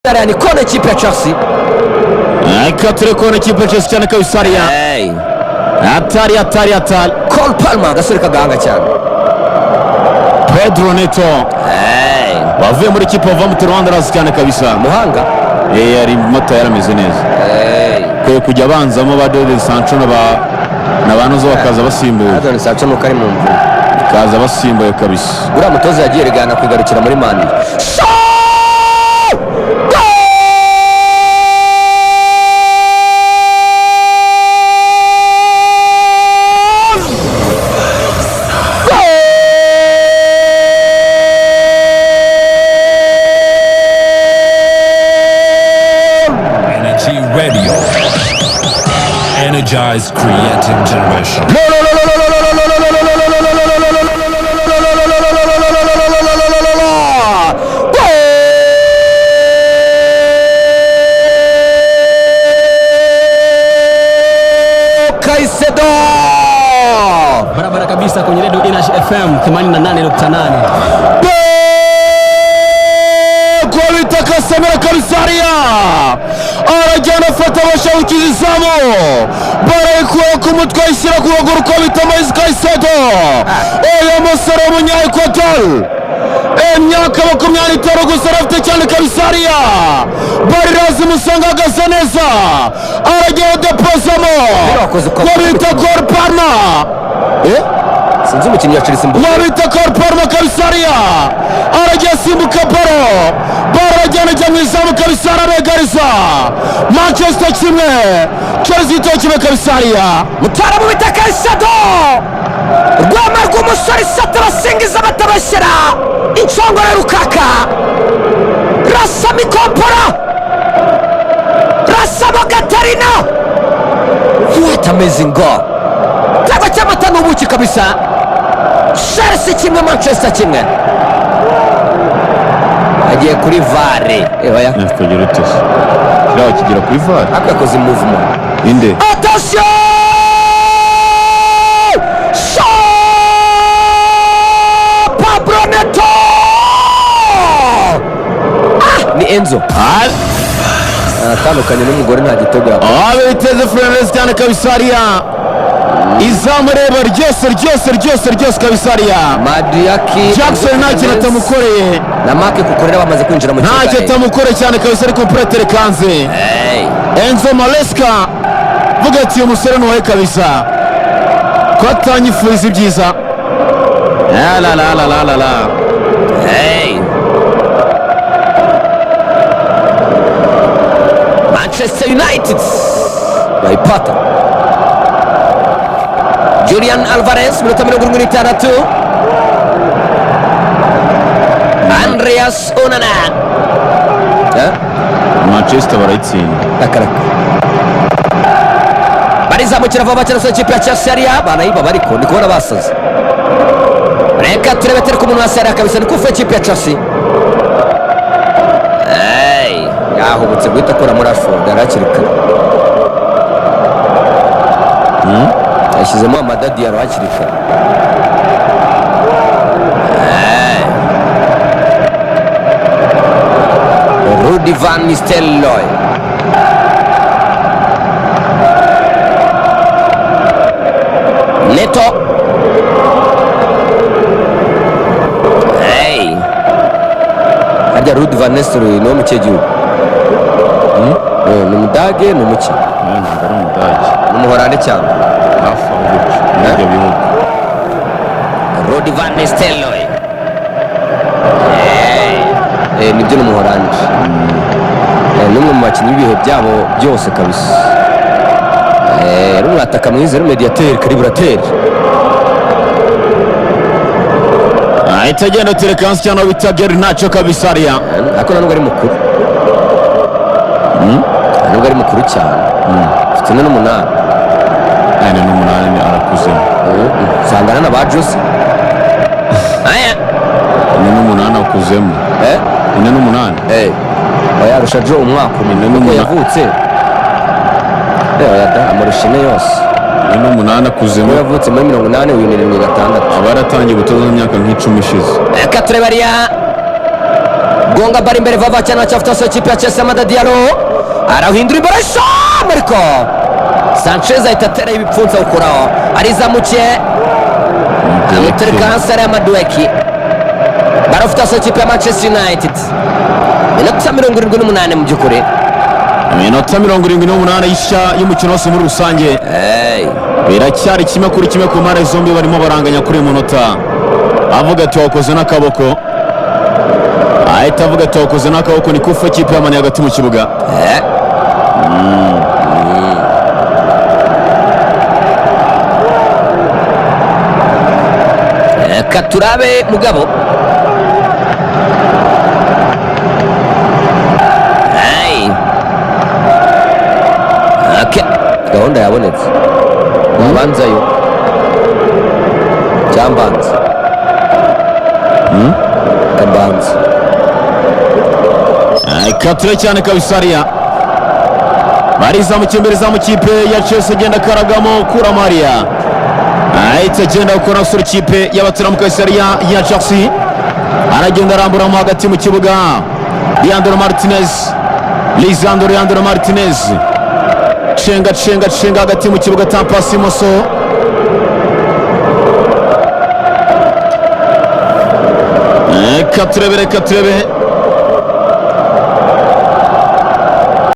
Hariya ni kona ikipe ya Chelsea. Reka turekone ikipe ya Chelsea cyane kabisa hariya. Hey. Atari atari atari. Cole Palmer, agasore k'agahanga cyane. Pedro Neto Hey. wavuye muri ikipe Wolverhampton Wanderers cyane kabisa. Muhanga. Eh, yari moto yarameze neza. Hey. Kwe kujya abanzamo ba Jadon Sancho na ba Nozo bakaza basimbuye. Jadon Sancho nuko ari mu mvune. Bakaza basimbuye kabisa. Uriya mutoza yagiye regana kwigarukira muri Man U. Energy Radio. Energize creative generation. Caicedo! Barabara kabisa kwenye Radio Energy FM 88.8. Bita Casemiro kabisa hariya, arajyana afata abashabukiza izamu, barayikura ku mutwe ayishyira ku kaguru ko bita Moise Caicedo. Uyu musore w'umunya Equador, imyaka 25 gusa arafite cyane kabisa hariya. Barirazi musanga ahagaze neza, aragenda depozamo Wakoze ko bita Cole Palmer. Sinzi umukinnyi wa Chelsea mbuga. Wabita Cole Palmer kabisa hariya, aragiye asimbuka baro, baro arajyana ajya mu izamu kabisa, arabegariza. Manchester 1, Chelsea 1 kabisa hariya. Mutaramu bita Caicedo, rwema rw'umusore isata basingiza batabashyira inshongore rukaka rasama ikompora rasama Gatarina. What amazing goal! Igitego cy'amata n'ubuki kabisa. Chelsea 1, Manchester 1. Agiye kuri VAR. Oya. Kugira ute se kiriya kigera kuri VAR? Ariko yakoze movement. Inde? Attention! Shot! Pablo Neto! Ah, ni Enzo. Atandukanye n'umugore, nta gitego yakora. Biteze Fernandes cyane kabisa hariya, izamu reba ryose ryose ryose ryose kabisa hariya. Madiaki Jackson nta kintu atamukoreye. Na Marc Cucurella bamaze kwinjira mu Ntacyo kibuga. atamukoreye cyane kabisa, ariko umupira aterekanze. Hey. Enzo Maresca vuga ati uyu musore nuwawe kabisa, ko atanyifuriza ibyiza. La la la la la la. Hey. Manchester United bayipata. Julian Alvarez, minota 76. Andreas Onana. Eh? Manchester barayitsinda. Rakaraka. Barizamukira vuba bakina ikipe ya Chelsea hariya banayiba, bariko ndi kubona basaze. Reka turebe turi ku muntu hasi hariya kabisa, ni kufa ikipe ya Chelsea. Hey, yahubutse guhita akora muri Rashford yari hakiri kare. Yashyizemo amadadiyaro hakiri kare. Hey. Rudy van Nistelrooy. Neto. Hey. Harya Rudy van Nistelrooy ni uwo mu kihe gihugu? Ni umudage, ni umuki? Ntabwo ari umudage. Ni umuhorande cyangwa? Hafi aho gutyo muri ibyo bihugu. Rudy van Nistelrooy. Hey. Nibyo, ni umuhorande. Ni umwe mu bakinnyi b'ibihe byabo byose kabisa. Yari umwataka mwiza, yari mediateur, calibrateur. Ahita agenda atereka cyane aho bita Garnacho kabisa hariya. Ariko ntabwo ari mukuru. Ntabwo ari mukuru cyane. Afite 48. 48 arakuzemo. Sangana na ba Jose. Aya. 48 akuzemo. Eh? 48. Eh. Oya, arusha Joe umwaka umwe. Ine Kuko n'umunani. yavutse. Oya da, amurusha 4 yose. 48 akuzemo. Uwo yavutse muri 80, uyu ni 76. Aba yaratangiye gutoza mu myaka nk'10 ishize. Reka turebe hariya. Gonga bari imbere vava cyane, acyafite aso ikipe ya Chelsea. Amada Diallo arahindura imbere shamu, ariko Sanchez ahita atera ibipfunsi, awukuraho, arizamukiye, amutereka hasi ariya Madueki. Barafite aso ikipe ya Manchester United. Minota 78 mu by'ukuri. Iminota 78 y'ishya y'umukino wose muri rusange. Hey. Biracyari 1-1 ku mpande zombi, barimo baranganya kuri uyu munota. Avuga ati wakoze n'akaboko, ahita avuga ati wakoze n'akaboko, ni kufa ikipe y'amani hagati mu kibuga. Reka turabe mugabo. Hey. Okay. Gahunda yabonetse, wabanzayo cyambanza kabanza. Kature cyane kabisa hariya, barizamukiye imbere za mukipe ya Chelsea, agenda akaragamo kura Maria, ahita agenda gukora asura ikipe y'abateramu kabisa hariya ya Chelsea, aragenda aramburamo hagati mu kibuga. Leandro Martinez, Lisandro, Leandro Martinez, cenga cenga cenga hagati mu kibuga, tampasi imoso. Reka turebe, reka turebe.